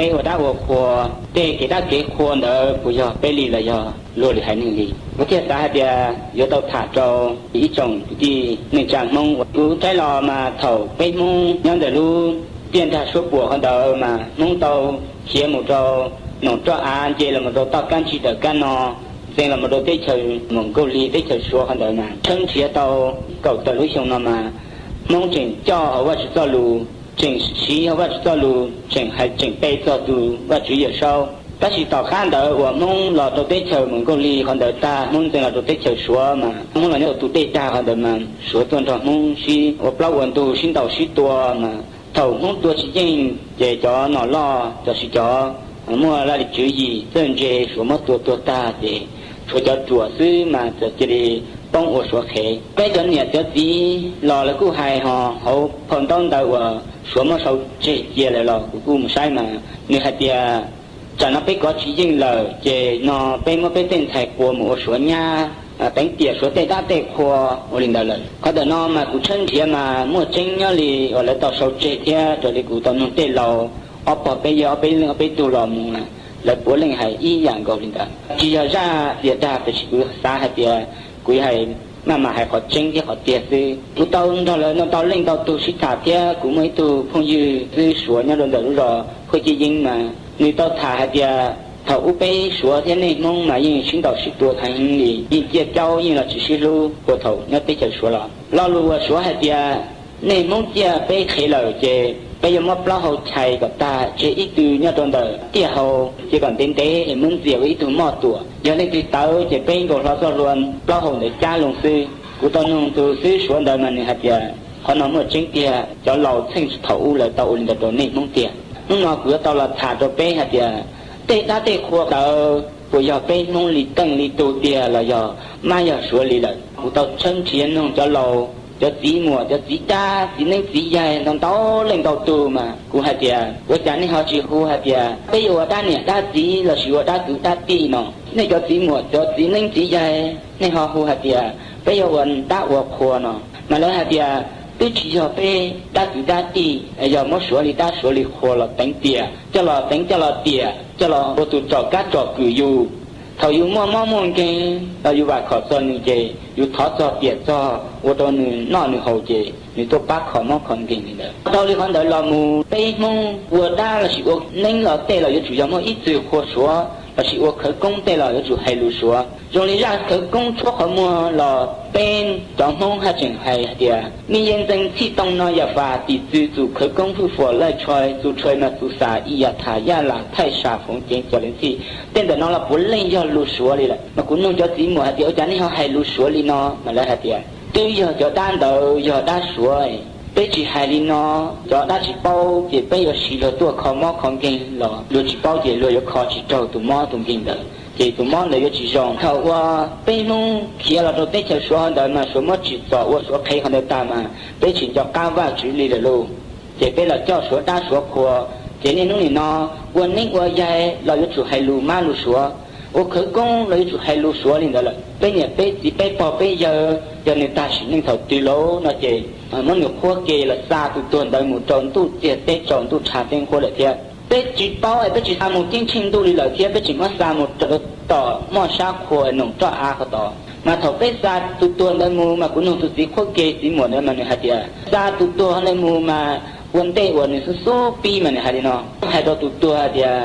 Peb ua dab ua qhua, tej kev dab kev qhua ntawd puas yog peb li los yog luag lwm haiv neeg li? Kuv thiaj xav hais tias yuav tau tham rau ib tsoom kwv tij neej tsa Hmoob uas kuv saib los mas thaum peb Hmoob nyob ntawm lub tiaj nrag suab puam qhov ntawd mas Hmoob tau khiav mus rau noom roj av, nce los mus rau toj kab ntsig dawm kab no, ntxeev los mus rau teb chaws Moos Nkaus Lig teb chaws Suav qhov ntawd mas tshawb nrhiav tau kaum tawm lub xyoo no mas Hmoob tseem coj hauv Vajtswv txoj lus, tseem siv hauv Vajtswv txoj lus, tseem hais tseem pe txog tus Vajtswv Yawm Saub. Tab sis tom qab ntawd uas Hmoob los rau teb chaws Moos Nkaus Lig qhov ntawd tag, Hmoob ntxeev los rau teb chaws Suav mas Hmoob los nyob ua tus dej dag qhov ntawd mas Suav tuaj nrog Hmoob sib ua plaub ua ntug sib ntaus sib tua mas thaum Hmoob tua tsis yeej ces cov nom loj los sis cov muaj laj lim tswv yim txawj ntse Suav muab tua tuag tag ces tshuav cov ruam xwb mas txawm cia li poob ua Suav qhev. Peb cov niam cov txiv los lawv kuj hais ho hauv phau ntaub ntawv uas Suav muab sau tseg cia lawm los kuv kuj mus saib mas nws hais tias tsam no peb kov tsis yeej lawm ces no peb muab peb tej ntxhais quas mus ua Suav nyab, teev tiam Suav tej dab tej qhua ua li ntawd lawm. Qhov ntawm no mas kuv tshawb nrhiav mas muaj tseeb nyob li uas lawv tau sau tseg thiab raws li kuv tau nug tej laus ob pog peb yawg ob peb leej ob peb tug los mus, lawv puav leej hais ib yam nkaus li ntawd. Tsis yog zaj tias dag tiam sis kuv xav hais tias kuv yuav hais maj mam hais qhov tseeb thiab qhov tiag xwb. Kuv tau nrog lawv ntau leej ntau tug sib tham thiab kuv muaj ib tug phooj ywg xwb Suav nyob rau ntawm lub zos Huaj Ciaj Yeeb mas nws tau tham hais tias thaum ub peb Suav thiab nej Hmoob mas yeej sib ntaus sib tua heev li, yeej ciaj caub yeej los tsis sib hlub puag thaum nyob teb chaws Suav los. Lo lus uas Suav hais tias nej Hmoob ciaj peb qhev lawm ces peb yuav muab plaub hau chais kom tag, tseg ib tw nyob rau ntawm tiaj hau, ces kom ntev ntev es muab ntxias ua ib tug moj tuam. Yog leej twg tawv ces peb nkaus hlo txoj hlua plaub hau ntawd cab loo xwb. Kuv tau nug tus xib hwb Suav ntawd mas nws hais tias qhov no muaj tseeb tiag, cov laus txheej thaum ub lawv tau ua li ntawd rau nej Hmoob tiag. Hnub no kuv yuav tau los tham rau peb hais tias tej dab tej qhua ntawd puas yog peb Hmoob li teej li tug tiag los yog mab yog Suav li lawm. Kuv tau tshawb nrhiav nug cov laus, cov txiv muam, cov txiv dab txiv neeb txiv yaig ntau ntau leej ntau tug mas kuv hais tias ua cas nej ho tsis hu hais tias peb yuav ua dab niam dab txiv lossis ua dab kwv dab tij no? Nej cov txiv muam cov txiv neeb txiv yaig nej ho hu hais tias peb yuav ua dab ua qhua no. Mas lawv hais tias twb tsis yog peb dab kwv dab tij, yog muab Suav li dab Suav li qhua los teev tiam, coj los teev coj los tiam, coj los ua tus tsom kab tsom kwm yus. Thaum yus muaj mob muaj nkeeg los yus vam khom txog nws ces yus thov txog tiam txog ua rau nws noj nws haus ces nws tuaj pab kho mob kho nkeeg li ntawd. Dhau li qhov ntawd los mus peb Hmoob ua dab lossis ua neeb los tej los yuav tsum yog muaj ib txwm qhua Suav lossis ua khawv koob tej los yuav tsum hais lus Suav. Zoo li zaj khawv koob tshuab qhov muag los peb cov Hmoob haj tseem hais hais tias mi ye ntxees txhij too no yam fas tim txwv txus khawv koob hwj fuam laj tshoi txus tshoi mas txus xas i yam tham yaj lam thaij sam foov ceev cov leej txhij. Tej ntawm no los puav leej yog lus Suav li lawm. Mas kuv nug cov txiv muam hais tias ua cas nej ho hais lus Suav li no? Mas lawv hais tias twb yog cov dab ntawd yog dab Suav, peb tsis hais li no, cov dab tsis paub ces peb yuav siv luag tuaj kho mob kho nkeeg los luag tsis paub ces luag yuav kho tsis raug tus mob tus nkeeg ntawd ces tus mob ntawd yuav tsis zoo. Thaum uas peb Hmoob khiav los rau teb chaws Suav qhov ntawd mas Suav muab tsim txom ua Suav qhev qhov ntawd tag mas peb tsis nco qab Vajtswv li lawm lauj. Ces peb los coj Suav dab Suav qhua, ces niaj hnub nim no ua neeb ua yaig los yuav tsum hais lus mab lus Suav, ua khawv koob los yuav tsum hais lus Suav li ntawd lawm. Peb niam peb txiv peb pog peb yawg yog nws tag sim neej thaum twg lauj no ces muab nws qhuab ke los xa tus tuag ntawd mus rau ntuj txiag teb tsaus ntuj tshav teb nquab lawm thiab. Peb tsis paub es peb tsis xa mus ceeb tsheej ntuj li lawm thiab peb tseem muab xa mus rau tom moj sab qhua noom roj av qhov tod. Mas thaum peb xa tus tuag ntawd mus mas kuv nug tus txiv qhuab ke txiv muam ntawd mas nws hais tias xa tus tuag ntawd mus mas ua ntej uas nws xub xub pib mas nws hais li no, hais rau tus tuag hais tias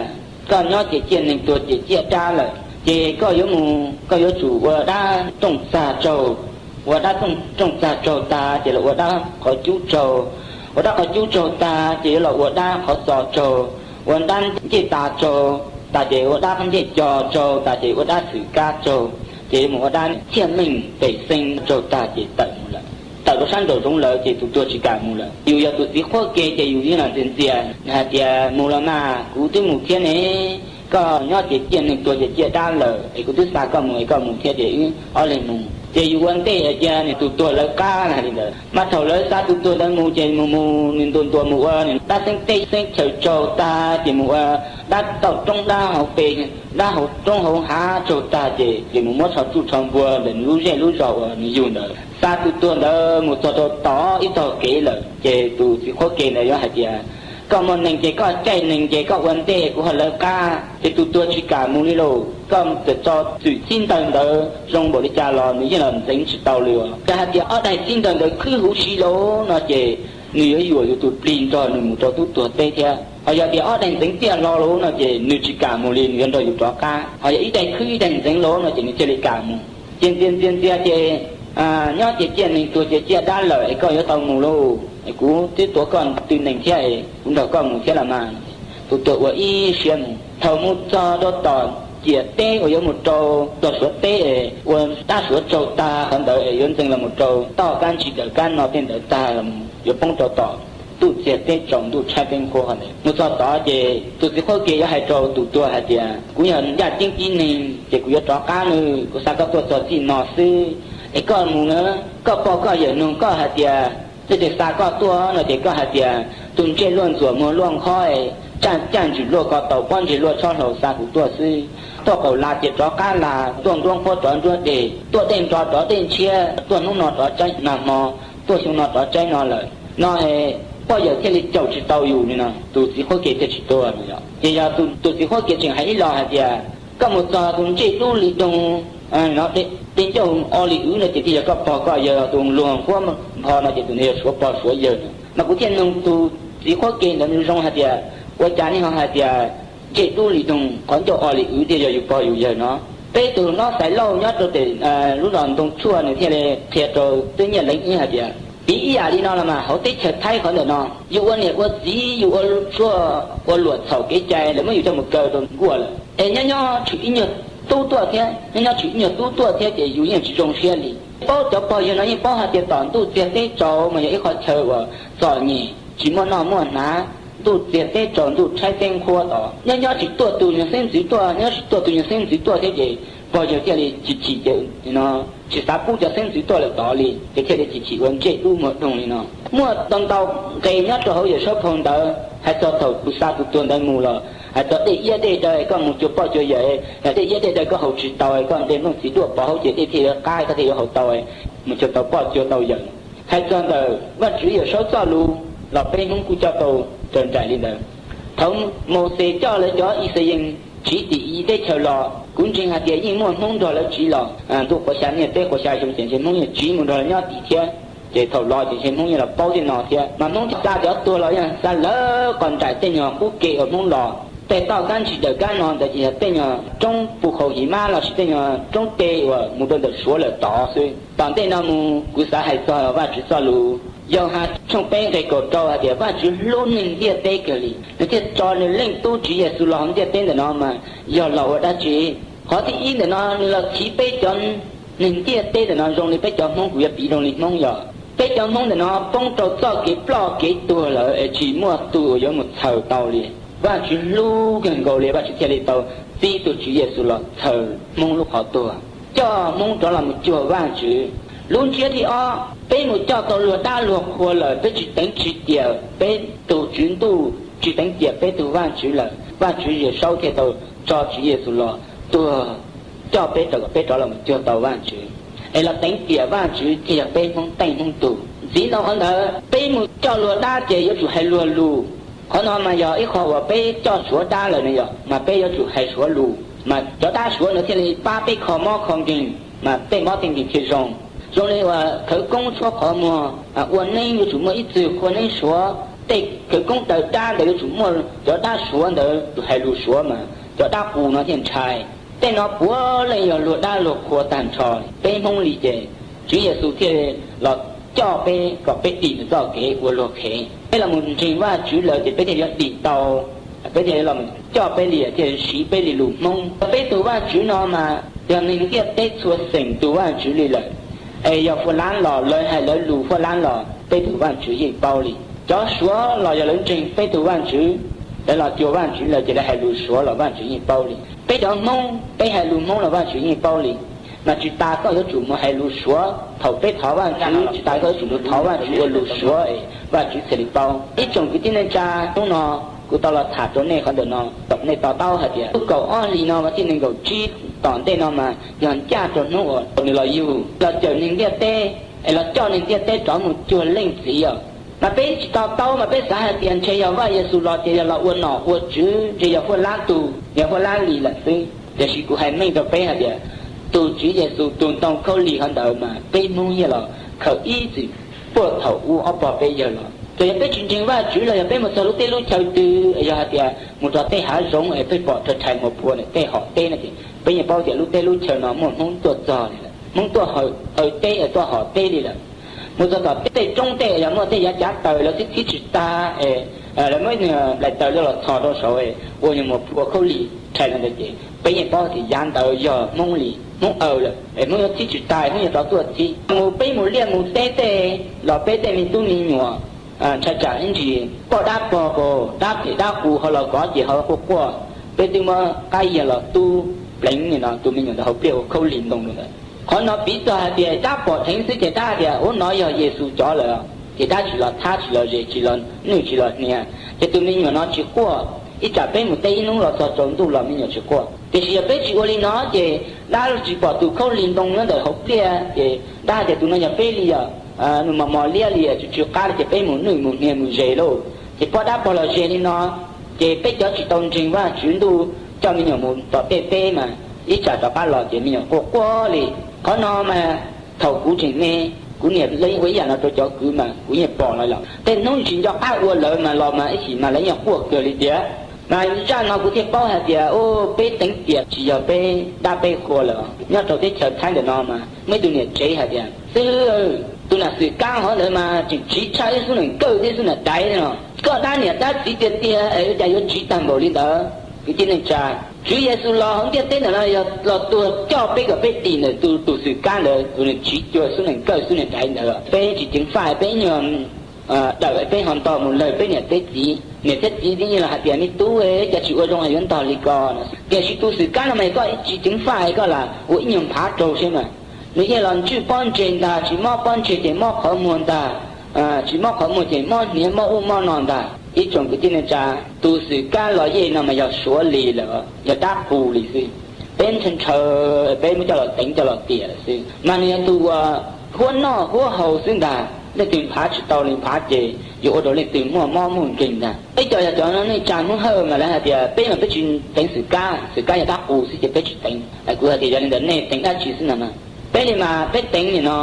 koj nyob ces ciaj neeg tuag ces ciaj dab lawm ces koj yuav mus koj yuav tsum ua dab rooj txag tsaug, ua dab rooj txag tsaug tag ces los ua dab qhov cub tsaug, ua dab qhov cub tsaug tag ces yuav los ua dab qhov txos tsaug, ua dab ncej tas tsaug tas ces ua dab ncej co tsaug tas ces ua dab xwm kab tsaug, ces yuav mus ua dab txhiaj meej pem xeeb tsaug tag ces tawm mus lawm. Tawm rau sab nraum zoov lawm ces tus tuag tsis kam mus lawm. Yus yog tus txiv qhuab ke ces yus yeej los ntxias ntxias hais tias mus los mas kuv twb mus thiab ne, koj nyob ces ciaj neeg tuag ces ciaj dab lawm es kuv twb xa koj mus es koj mus thiab ces wb ob leeg mus. Ces yus ua ntej hais tias nws tus tuag lawv qab hais li ntawd. Mas thaum lawv xa tus tuag ntawd mus ces mus mus nws ntuas ntuas mus ua nws dab xeeb teb xeeb chaw tsaug tag ces mus ua dab tauj roob dab hauv pes, dab hauv roob hauv hav tsaug tag ces ces mus muab tsho tsuj tsho npua ntawm nws lub zej lub zos uas nws yug ntawd. Xa tus tuag ntawd mus txog rau tod ib tog kev lawm ces tus txiv qhuab ke ntawd yuav hais tias Koj muaj neeg ces koj caij neeg ces koj ua ntej kuv ho lawv qab, ces tus tuag tsis kam mus li lauj. Koj txawm tso txwm txib ntawv ntawd zoo npaum li cas los nws yeej los ntxeev tsis tau li. Yog hais tias ob daim txib ntawv ntawd khwb huv si lawm no ces nws yuav yuam yus tus plig nrog nws mus rau tub tuag teb thiab. Ho yog tias ob daim ntxeev tiaj hlo lawm no ces nws tsis kam mus li, nws yuav nrog yus rov qab. Ho yog ib daim khwb ib daim ntxeev lawm no ces nws thiaj li kam mus. Ces ntxias ntxias ntxias ces nyob ces ciaj neeg tuag ces ciaj dab lawm es koj yuav tau mus lauj. Kuv twb tuav koj tw neeg thiab, kuv nrog koj mus thiab los mas. Tus tuag ua ib siab mus. Thaum mus txog rau tom ciam teb uas yuav mus rau tog Suav teb, ua dab Suav tsaug tag qhov ntawd es yuav ntxeev los mus rau toj kab ntsis dawm kab no tej ntawd tag, yuav poob rau tom ntuj txiag teb tsaus ntuj tshaib teb nqhuab qhov ntawd. Mus txog tod ces tus txiv qhuab ke yuav hais rau tus tuag hais tias, kuv yog ncaj ceeb tib neeg ces kuv yuav rov qab nawb, kuv xa koj tuaj txog txij no xwb. Es koj mus na, koj pog koj yawm nug koj hais tias, tej tes xa koj tuaj no ces koj hais tias, tus ntsej luaj ntxuam muag luaj nqhob, caj ntswm luaj ko taus pob ntseg luaj tshob hlau xa kuv tuaj xwb. Tuaj qaum las ces rov qab las, tuaj nruab nqhuab rov nruab deg, tuaj dej nro rov dej ntshiab, tuaj hnub no rov tsaib nag hmo, tuaj xyoo no rov tsaib no lawm no, poj yawm thiaj li caum tsis tau yus li no, tus txiv qhuab ke thiaj tsis tuag no. Ces yog tus txiv qhuab ke tseem hais ib los hais tias, koj mus txog tus ntsej dub li doog, dej ncauj o li wv no ces thiaj yog koj pog koj yawg, tus luag nqhuab npho no ces tus ntawd yog suav pog suav yawg no. Mas kuv thiaj nug tus txiv qhuab ke ntawd zoo hais tias, ua cas nej ho hais tias ntsej dub li doog qhov ncauj o li wv thiaj yog yus pog yus yawg no? Peb tus hlob Xaiv Lauj nyob rau lub zos Ntoo Tshuaj nws thiaj li qhia rau Tub Nyiaj Leev wb hais tias, piv ib yam li no los mas hauv teb chaws Thaib qhov ntawm no, yus ua niam ua txiv yus ua luam txhaum kev cai lawv muab yus coj mus kaw rau nkuaj lawm es nyob nyob tshwm ib nyuag tub tuaj thiab, nyob nyob tshwm ib nyuag tub tuaj thiab ces yus yeej tsis zoo siab li. Paub cov pog yawg no yeej paub hais tias tom ntuj txiag teb tsaus mas yog ib qho chaw uas txom nyem tsis muaj noj muaj hnav, ntuj txiag teb tsaus ntuj tshaib teb nqhuab tod, nyob nyob tsis tuaj tus nyuag xeeb ntxwv tuaj, nyob tsis tuaj tus nyuag xeeb ntxwv tuaj thiab ces pog yawg thiaj li chim chim ces no tsis xav pub cov xeeb ntxwv tuaj lawm tod li ces thiaj li chim chim ua ntsej dub muag doog li no. Muaj tau ntau nqe nyob rau hauv Yawm Saub phau ntawv hais txog thaum tus xa tus tuag ntawd mus los hais txog dej iab dej daw, koj mus cuag poj cuag yawm, dej iab dej daw koj haus tsis tau, koj nte nplooj txiv duaj pov hauv ces dej thiaj yuav qab koj thiaj yuav haus tau, mus cuag tau poj cuag tau yawm. Hais txog ntawm Vajtswv Yawm Saub txoj lus los peb Hmoob kuj coj tau raws nraim li ntawd. Thaum Mauxes coj lawv cov Yixalayees tsiv tim Iziv teb chaws los, kuv ntseeg hais tias yeej muaj Hmoob nrog lawv tsiv los. Ntuj qhuav xya niaj teb qhuav xya xyoo ces ntshe Hmoob yeej tsiv mus nrog lawv nyob tim thiab. Ces thaum los ces ntshe Hmoob yeej los paub tej no thiab, mas Hmoob xa cov tuag los yeej xa lawv qhov nraim tej nyuag qub ke uas Hmoob los. Tej toj kab ntsis dawm kab no ntawd ces yog tej nyuag roob puv qhauv hiv mab lossis tej nyuag roob te uas mus rau ntawm Suav lawm tod xwb. Tom ntej no mus kuv xav hais txog Vajtswv txoj lus Yauhas tshooj peb nqe kaum rau hais tias Vajtswv hlub neeg ntiaj teb kawg li, nws thiaj tso nws Leej Tub Tswv Yexus los hauv ntiaj teb ntawm no mas yog los ua dab tsi? Qhov thib ib ntawm no nws los chiv peb cov neeg ntiaj teb ntawm no zoo li peb cov Hmoob, kuv yuav piv zoo li Hmoob yog peb cov Hmoob ntawm no poob rau txoj kev ploj kev tuag lawm es tsis muaj tus uas yuav mus txhaws tau li. Vajtswv hlub kawg nkaus li Vajtswv thiaj li tau txib tus Tswv Yexus los txhaws Hmoob lub qhov tuag, coj Hmoob rov los mus cuag Vajtswv. Lub ntsiab thib ob, peb mus coj tau luag dab luag qhua lawm, peb tsis teev tsis tiam peb tus Tswv Ntuj, tsis teev tiam peb tus Vajtswv lawm, Vajtswv Yawm Saub thiaj tau tso Tswv Yexus los tuag coj peb rov, kom peb rov los mus cuag tau Vajtswv. Es los teev tiam Vajtswv thiaj yog peb Hmoob teej Hmoob tug. Ntxiv ntau qhov ntawd, peb mus coj luag dab ces yuav tsum hais luag lus. Qhov no mas yog ib qho uas peb coj Suav dab lawm no yog mas peb yuav tsum hais Suav lus, mas cov dab Suav ntawd thiaj li pab peb kho mob kho nkeeg, mas tej mob tej nkeeg thiaj zoo. Zoo li uas khawv koob tshuab qhov muag, ua neeb yuav tsum muaj ib txwg qhua neeb Suav, tej khawv koob daws dab ntawd yuav tsum muaj cov dab Suav ntawd tsum hais lus Suav mas cov dab qus no thiaj ntshai. Tej no puav leej yog luag dab luag qhua tag nrho. Peb Hmoob li ces Tswv Yexus thiaj los coj peb kom peb dim nws txoj kev ua luag qhev. Peb los mus ntseeg Vajtswv lawm ces peb thiaj yuav dim tau, peb thiaj los coj peb li thiaj siv peb li lus Hmoob. Peb tus Vajtswv no mas yog neeg ntiaj teb txhua xeem tus Vajtswv li lawm. Es yog Fuab Lab los lawv hais lawv lus Fuab Lab los peb tus Vajtswv yeej paub li. Cov Suav los yog lawv ntseeg peb tus Vajtswv, lawv los cuag Vajtswv lawm ces lawv hais lus Suav los Vajtswv yeej paub li. Peb cov Hmoob peb hais lus Hmoob los Vajtswv yeej paub li. Mas tsis tas koj yuav tsum mus hais lus Suav thaum peb thov Vajtswv, tsis tas koj yuav tsum mus thov Vajtswv ua lus Suav es Vajtswv thiaj li paub. Ib tsoom kwv tij neej tsa, hnub no kuv tau los tham rau nej qhov ntawm no kom nej to taub hais tias lub kaum ob hlis no vas thij nees nkaum tsib tom ntej no mas yog ncaj rau hnub uas nws los yug los cawm neeg ntiaj teb, es los coj neeg ntiaj teb rov mus cuag leej txiv os. Mas peb tsis to taub mas peb xav hais tias ntshe yog Vaj Yexus los ces yog los ua nom ua tswv, ntshe yog Huaj Lab tug, yog Huaj Lab li lawm xwb. Tiam sis kuv hais meej rau peb hais tias tus Tswv Yexus tus ntoo khaub lig hov ntawd mas peb Hmoob yeej los khaws ib txwm puag thaum ub ob pog peb yawg los. Txawm yog peb tsis ntseeg Vajtswv los yog peb mus txog lub teb lub chaw twg, yog hais tias mus rau tej hav zoov es peb pom rhais rhais muas phua ntawm tej hom teb no ces peb yeej paub tias lub teb lub chaw no muaj Hmoob tuaj txog li lawm, Hmoob tuaj aws teb es tuaj hom teb li lawm. Mus txog tom tej roob tej yog muaj tej yav cav taws lawv txhib txhib tsis tag es lawv muab nplaim taws los txhos rau saud ua nyuag muas phua khaub lig rhais los ntawd ces peb yeej paub tias yav ntawd yog Hmoob li, Hmoob aws lawm es Hmoob yuav txhib tsis tag, Hmoob yuav rov tuaj txhib. Mus peb mus liaj mus teb tej los peb tej me tub me nyuam ntshai tsam ib ntsis poj dab pog ko, dab phem dab qus ho los kov ces ho quaj quaj. Peb twb muab qab yias los tub pleev no tus me nyuam ntawd hauv pliaj ua khaub lig ntoo rau ntawd. Qhov no piv txog hais tias dab pom dheev xwb ces dab tias ub no yog Yexus cov lawm, ces dab tsis los thab tsis los zes tsis los nwj tsis los hnia, ces tus me nyuam no tsis quaj. Ib tsam peb mus teb ib hnub los txog tsaus ntuj los me nyuam tsis quaj. Tiam sis yog peb tsis ua li no ces dab tsis pom tus khaub lig ntoo nyob ntawm hauv pliaj ces dab tias tus no yog peb li os, nws mos mos liab li os, tsw tsw qab li ces peb mus nwj mus hnia mus zes lauj. Ces poj dab pog los zes li no, ces peb cov tsis tau ntseeg Vajtswv ntuj coj me nyuam mus tom tej teb mas ib tsam rov qab los ces me nyuam quaj quaj li. Qhov no mas thaum kuv tseem me, kuv niam lawv yeej ua ib yam no rau cov kwv mas kuv yeej pom lawv los. Tej hnub tsis nco qab ua lawv mas los mas ib chim mas lawv yeej quaj kawg li tiag. Mas zaj no kuv thiaj paub hais tias peb teev tiam tsis yog peb dab peb qhua lawm. Nyob rau teb chaws Thaib ntawm no mas muaj ib tug niam tsev hais tias, xib hwb, tus nam xwm kab hov ntawd mas tseem tsiv tshaj ib xub nees kawj thiab xub nees daiv no. Koj dab niam dab txiv tiag tiag es ua cas yuav tsiv tag npaum li ntawd? Kwv tij neej tsa, Tswv Yexus los hauv ntiaj teb ntawm no yog los tuag coj peb kom peb dim ntawm tus, tus xwm kab ntawd, tus nws tsiv cuag xub nees kawj xub nees daiv ntawd. Peb tsis ceev faj, peb ib nyuag dawm peb ho ntog mus lawm peb niam peb txiv. Niam thiab txiv twb yeej los hais tias, me tub, cas tsis ua zoo es yuav ntog li ko no. Tiam sis tus xwm kab no mas koj tsis ceev faj, koj lam ua ib nyuag nphav raug seb mas. Nws yeej los ntswj pob ntseg ntag, tsis mob pob ntseg ces mob qhov muag ntag, tsis mob qhov muag ces mob hniav mob ub mob no ntag. Ib tsoom kwv tij neej tsa, tus xwm kab los yej no mas yog Suav li lawm, yog dab qus li xwb. Peb ntshaw ntshaw, peb muab coj los teev coj los tiam lawm xwb, mas nws yog tus huab noj huab haus xwb ntag. Leej twg nphav tsis tau li nphav ces yuav ua rau leej twg muaj mob muaj nkeeg ntag. Peb cov yog cov neej tsa Hmoob Hawj mas lawv hais tias peb mas peb tsis teev xwm kab, xwm kab yog dab qus xwb ces peb tsis teev. Kuv hais tias yog li ntawd nej teev dab tsi xwb no na? Peb li mas peb teev nim no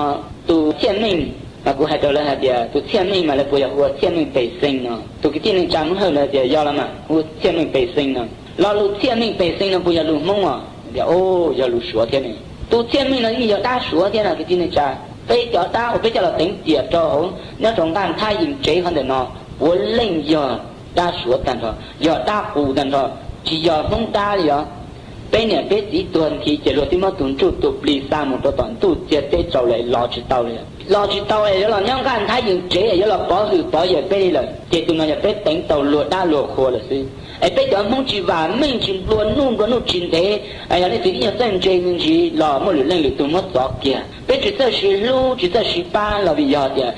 tus txhiaj meej, mas kuv hais rau lawv hais tias tus txhiaj meej mas lawv puas yog hu ua txhiaj meej pes xees no? Tus kwv tij neej tsa Hmoob Hawj lawv tias yog los mas hu ua txhiaj meej pes xees no. Lo lus txhiaj meej pes xees no puas yog lus Hmoob os? Tias, o, yog lus Suav thiab ne. Tus txhiaj meej no yeej yog dab Suav thiab no kwv tij neej tsa. Peb cov dab uas peb coj los teev tiam rau hauv nyob rau nqaj nthab yees tsev qhov ntawm no puav leej yog dab Suav tag nrho, yog dab qus tag nrho, tsis yog Hmoob dab li os. Peb niam peb txiv tuag nthi ces luag twb muab tus ntsuj tus plig xa mus rau tom ntuj txiag teb tsaus lawm, los tsis tau li. Los tsis tau es yuav los nyob nqaj nthab yees tsev es yuav los pov hwm pov yawm peb li lawm, ces tus no yog peb teev tau luag dab luag qhua lawm xwb. Es peb cov Hmoob tsis vam meej tsis nplua nuj, nplua nuj tsis ntev, yog leej twg ib nyuag txawj ntse me ntsis los muaj lwm leej lwm tus muab txov kiag. Peb tsis txawj siv hlub tsis txawj siv pab los vim yog tias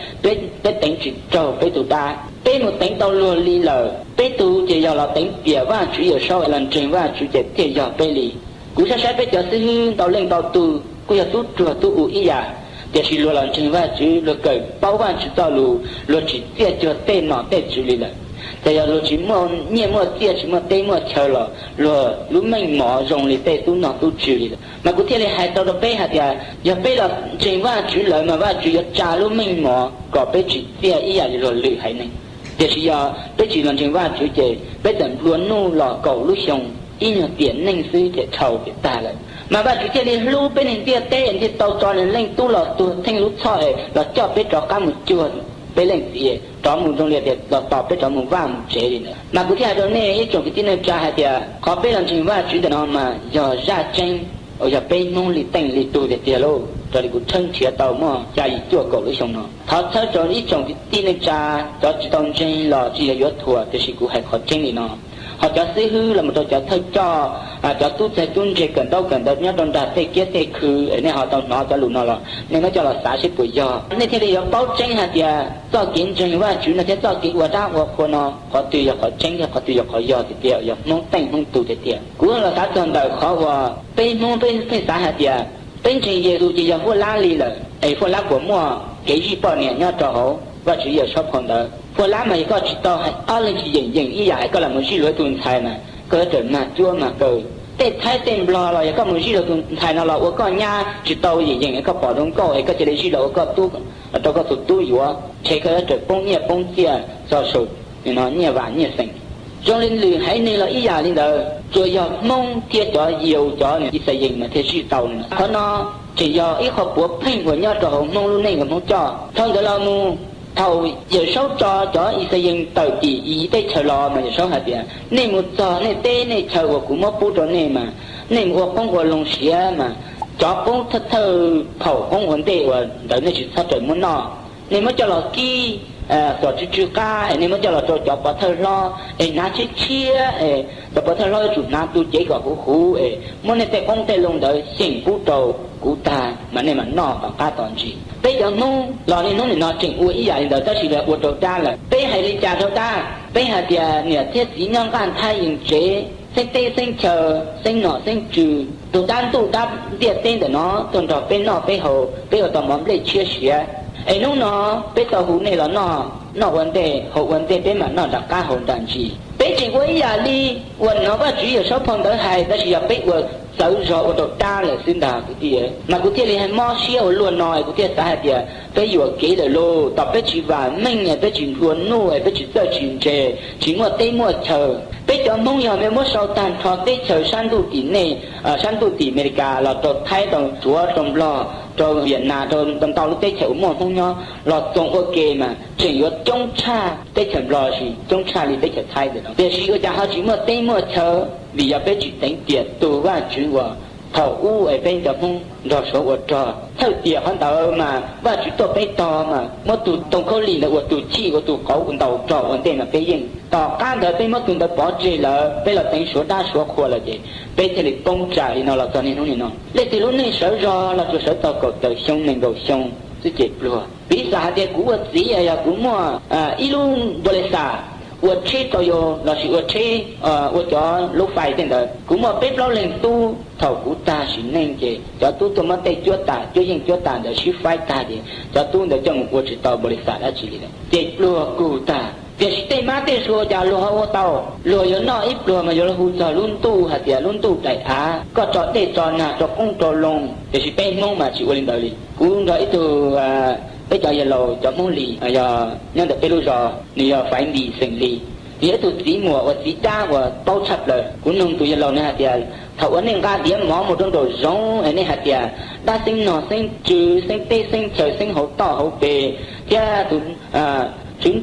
peb teev tsis raug peb tus dab. Peb mus teev tau luag li lawm, peb tus ces yog los teev tiam Vajtswv Yawmsaub los ntseeg Vajtswv ces thiaj yog peb li. Kuv saib saib peb cov xib hwb ntau leej ntau tus kuj yog tub ruag tub u ib yam, tiam sis luag los ntseeg Vajtswv, luag kawm paub Vajtswv txoj lus, luag tsis txiaj cuag tej nom tej tswv li lawm. Ces yog luag tsis muaj nyiaj muaj txiaj, tsis muaj teb muaj chaw los luag lub meej mom zoo li tej tub nom tub tswv li lawm. Mas kuv thiaj li hais tau rau peb hais tias yog peb los ntseeg Vajtswv lawm mas Vajtswv yuav tsa lub meej mom kom peb tsim txiaj ib yam li luag lwm haiv neeg. Tiam sis yog peb tsis los ntseeg Vajtswv ces peb txawm nplua nuj los kaum lub xyoo ib nyuag tiam neej xwb ces dhau ces tag lawm. Mas Vajtswv thiaj li hlub peb neeg ntiaj teb thiaj tau tso nws leej tub los tuag theej lub txhoj los coj peb rov qab mus cuag peb leej txiv, rov mus zoo li tias los tos peb rov mus vaj mus tsev li ntawd. Mas kuv thiaj hais rau nej ib tsoom kwv tij neej tsa hais tias qhov peb los ntseeg Vajtswv ntawm no mas yog zaj tseeb uas yog peb Hmoob li teej li tug tiag tiag lauj. Raws li kuv tshawb nrhiav tau muaj xya yim cuaj kaum lub xyoo no, thov txhawb rau ib tsoom kwv tij neej tsa, cov tsis tau ntseeg los tsis yog yuav thuam, tiam sis kuv hais qhov tseeb li no. Ho cov xib hwb los mus rau cov thawj coj, cov tub txawg tub ntse kawm ntaub kawm ntawv nyob rau nram tej kiab tej khw, nej ho tau hnov cov lus no los nej muab coj los xav seb puas yog, nej thiaj li yuav paub tseeb hais tias txoj kev ntseeg Vajtswv no thiab txoj kev ua dab ua qhua no qhov twg yog qhov tseeb thiab qhov twg yog qhov yog tiag tiag, yog Hmoob teej Hmoob tug tiag tiag. Kuv los xav txog ntawm qhov uas peb Hmoob peb pheej xav hais tias peb ntseeg Yexus ces yog Huaj Lab li lawm, es Huaj Lab puas muaj kev zij poj niam nyob rau hauv? Vaj Tswv Yawm Saub phau ntawv. Puag lab mas yog koj tsis tau hais ob leeg tsis yeem yeem ib yam hais koj los mus zij luag ib tug ntxhais mas koj yuav raws mag cuab mag kaw. Tej Thaib tej Nplog los yog koj mus zij luag tus ntxhais no los ua koj nyab tsis tau yeem yeem es koj pom zoo nkauj es koj cia li zij los ua koj tub, rau koj tus tub yuav, ntshe koj yuav raws poob nyiaj poob txiaj txog saum nyiaj vam nyiaj xeem. Zoo li lwm haiv neeg los ib yam li ntawd, tsuas yog Hmoob thiab cov Yau cov Yixalayees mas thiaj zij tau li no. Qhov no tseem yog ib qho puav pheej uas nyob rau hauv Hmoob lub neej uas Hmoob coj. Dhau ntawd los mus, thaum Yawm Saub tso cov Yixalayees tawm tim Iziv teb chaws los mas Yawm Saub hais tias, nej mus txog nej teb nej chaw uas kuv muab pub rau nej mas, nej mus ua qoob ua loo siav mas, cov qoob thawj thawj phaum qoob ua ntej uas ntawd nej tsis txhob raws muab noj. Nej muab coj los kib, txom tsw tsw qab es nej muab coj los rau cov pov thawj hlob es hnav tshiab tshiab es cov pov thawj hlob yuav tsum hnav tu cev kom huv huv es muab nej tej qoob tej loo ntawd xyeem pub rau kuv tag mas nej mam noj tom qab tom ntsis. Peb cov Hmoob los niaj hnub nim no tseem ua ib yam li ntawd tab sis ua rau dab lawm. Peb hais li cas rau dab? Peb hais tias niam thiab txiv nyob nqaj nthab yees tsev, xeeb teb xeeb chaw, xeeb nom xeeb tswv, tus dab ntuj dab ntiaj teb ntawm no tuaj nrog peb noj peb haus, peb ua tau mov nplej tshiab siav. Es hnub no peb tau hu nej los noj, noj ua ntej haus ua ntej peb mam noj nram qab haus nram ntsis. Peb tseem ua ib yam li uas no Vaj Tswv Yawm Saub phau ntawv hais tab sis yog peb ua txawv zog ua rau dab lawm xwb ntag kwv tij. Mas kuv thiaj li mob siab ua luaj no es kuv thiaj xav hais tias peb yuam kev lawm lauj, tos peb tsis vam meej es peb tsis nplua nuj es peb tsis txawj tsis ntse, tsis muaj teb muaj chaw. Peb cov Hmoob yog muab sau tag nrho teb chaws sab ntuj tim nej, sab ntuj tim Amelikas los rau Thaib rau Suav rau Nplog rau Vietnam rau ntau lub teb chaws uas muaj Hmoob nyob los txoos ua ke mas tseem yuav coob tshaj teb chaws Nplog los sis coob tshaj li teb chaws Thaib ntawm no. Tiam sis ua cas ho tsis muaj teb muaj chaw? Vim yog peb tsis teev tiam tus Vaj Tswv uas thaum ub es peb cov Hmoob nrog Suav ua rog. Thawj tiam qhov ntawd mas Vaj Tswv tuaj peb tog mas muab tus Tooj Khaub Lig ntawd ua tus chij ua tus qauv ntaus rog ua ntej mas peb yeej. Tom qab ntawd peb muab tus ntawd pov tseg lawm, peb los teev Suav dab Suav qhua lawm ces peb thiaj li poob tsam li no los txog niaj hnub nim no. Leej twg lub neej sawv zog los tsuas sawv txog kaum tawm xyoo nees nkaum xyoo xwb ces pluag. Piv xam hais tias kuv ua txiv yog kuv muaj ib lub npaus lis xas ua tsheb tau yau los sis ua tsheb, ua cov lub fais tej ntawd, kuv muaj peb plaub leeg tub. Thaum kuv tag sim neej ces cov tub tuaj muab tej cuab tas, cuab yeej cuab tas ntawd sib faib tag ces cov tub ntawd coj mus ua tsis tau npaus lis xas dab tsi li lawm ces pluag kug tag. Tiam sis tej mab tej sua cas luag ho ua tau? Luag yuav noj ib pluag mas yuav hu txog lub ntuj hais tias lub ntuj daim av, koj tso dej tso nag rau qoob rau loo, tiam sis peb Hmoob mas tsis ua li ntawd li. Kuv nrog ib tug, peb cov yawg laus cov Hmoob Lis yog nyob ntawm peb lub zos, nws yog Faiv Npis xeem Lis. Nws yog ib tug txiv muam uas txiv dab uas paub tshaj plaws. Kuv nug tus yawg laus na hais tias thaum uas nej nqa diav mov mus rau nraum zoov es nej hais tias dab xeeb nog xeeb tswv xeeb teb xeeb chaw xeeb hauv toj hauv pes thiab tus tswv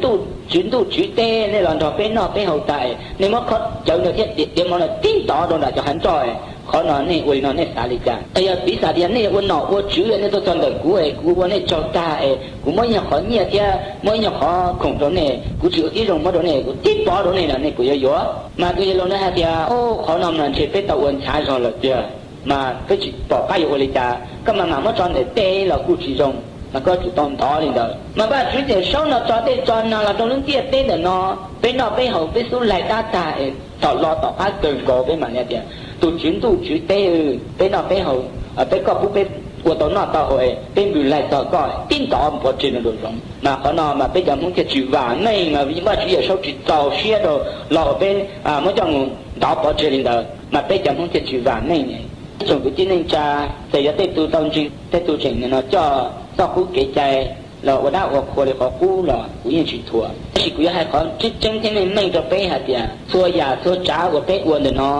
ntuj tswv teb nej los nrog peb noj peb haus tas, nej muab khob cawv ntawd thiab diav mov ntawd tib ntov rau nram cov hav nroj, qhov no nej ua li no nej xav li cas? Yog piv xam tias nej ua nom ua tswv nej tuaj txog ntawm kuv es kuv ua nej tsaug tag es kuv muab ib nyuag qhov nyiaj thiab muab ib nyuag qhov khoom rau nej, kuv tsis ua tib zoo muab rau nej, kuv tib pov rau nej no nej puas yuav yuav? Mas tus yawg laus na hais tias, qhov no mas ntshe peb tau ua nchav zog lawm tiag, mas peb tsis pom qab yuav ua li cas, koj mas mam muab tso ntawm tej los kuj tsis zoo, mas koj tsum tau ntov li ntawd. Mas Vaj Tswv Yawm Saub no tso dej tso nag los rau lub ntiaj teb ntawm no, peb noj peb haus peb xub laig dab tag es thaum los tom qab kawg nkaus peb mam li tias tus tswv ntuj tswv teb, peb noj peb haus, peb koj pub peb ua tau noj tau haus, peb nplws laig txog koj tib ntov pov tseg rau nraum zoov. Mas qhov no mas peb cov Hmoob thiaj tsis vam meej, mas Vaj Tswv Yawm Saub tsis txaus siab rau los uas peb muab coj mus ntov pov tseg li ntawd, mas peb cov Hmoob thiaj tsis vam meej. Ib tsoom kwv tij neej tsa, txawm yog tej tus tau ntseeg tej tus tseem nim no coj txoj qub kev cai los ua dab ua qhua li qhov qub los kuv yeej tsis thuam, tab sis kuv yuav hais qhov tseeb tseeb thiab meej meej rau peb hais tias txhua yam txhua tsav uas peb ua ntawm no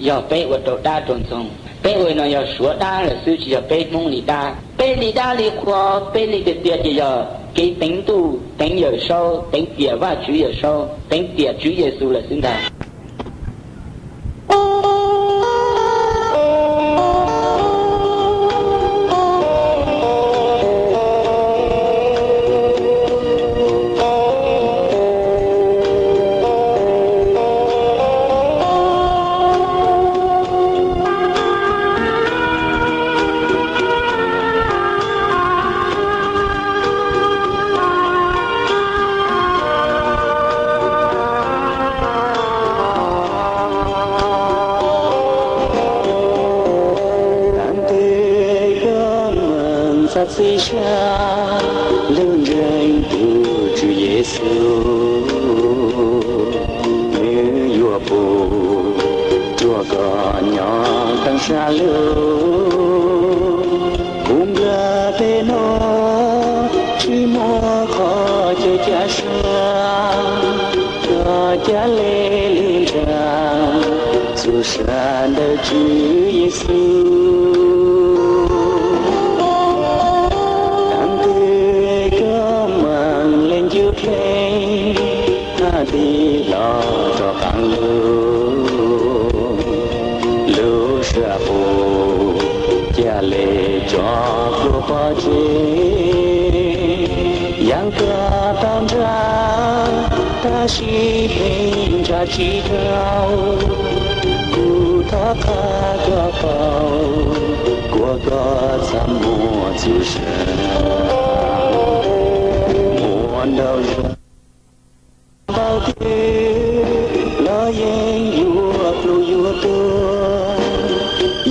yog peb ua rau dab rau ntxoog. Peb ua no yog suav dab lawm xwb, tsis yog peb Hmoob li dab. Peb li dab li qhua, peb li tiag tiag ces yog kev teev ntuj teev Yawm Saub, teev tiam Vaj Tswv Yawm Saub, teev tiam Tswv Yexus lawm xwb ntag. Txhab txhib sab leej ntseeg tus Tswv xwb, nws yuav pub rua koj nyob tag sab lub. Kuv nplua tej nuav tsis muaj qhov chaw ca sua, koj ca le lwm nraag txug sab ntawm Tswv Yexus. Taag twg koj maam le ncu dlej, has tig los rov qaab lug, lub sab pum ca le cov pluag pov tseg. Yaam koj tau nrhav tab sis pheej nrhav tsis tau, kuv thov qha koj paub, kuas koj txaj muag txug sab. Muaj ntau zaug npau twg los yeej yuav pluag yuav tuag,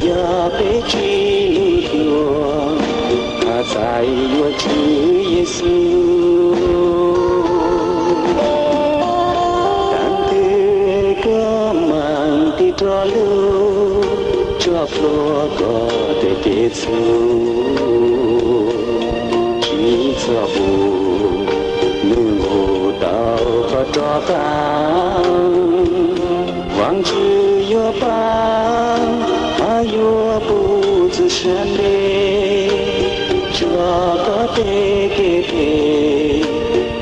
yog peb tsis lug dua, has txais yuav Tswv Yexus. Taag twg koj maam tig rov lug, tso plhuav koj tej kev txhub, tsis txhob pub nws nqus tau koj rov qaab. Vaajtswv yuav paab, has yuav pub txug sab ntej, tso koj tej kev phem,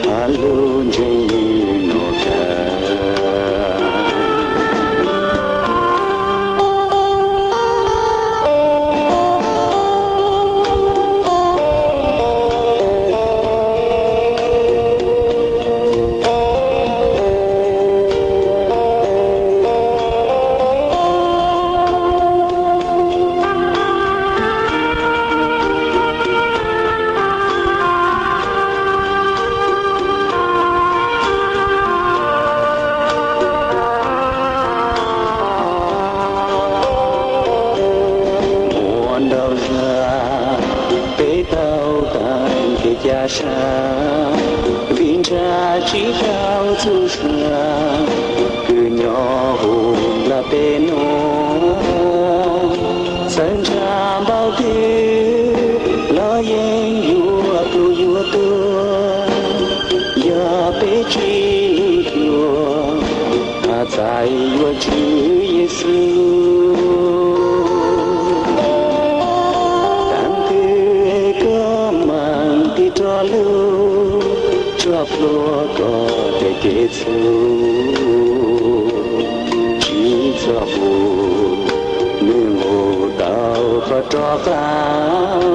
has lug ntseeg nws nuav kawg. Muaj ntau zag peb tau taag kev ca sab, vim nrhav tsis tau txug sab, kws nyob huv nplaj teb nuav. Txawm nrhav npaum twg los yeej yuav pluag yuav tuag, yog peb tsis lug dua, has txais yuav Tswv Yexus. Taag twg koj maam tig rov lug, tso plhuav koj tej kev txhub, tsis txhob pub nws nqus tau koj rov qaab.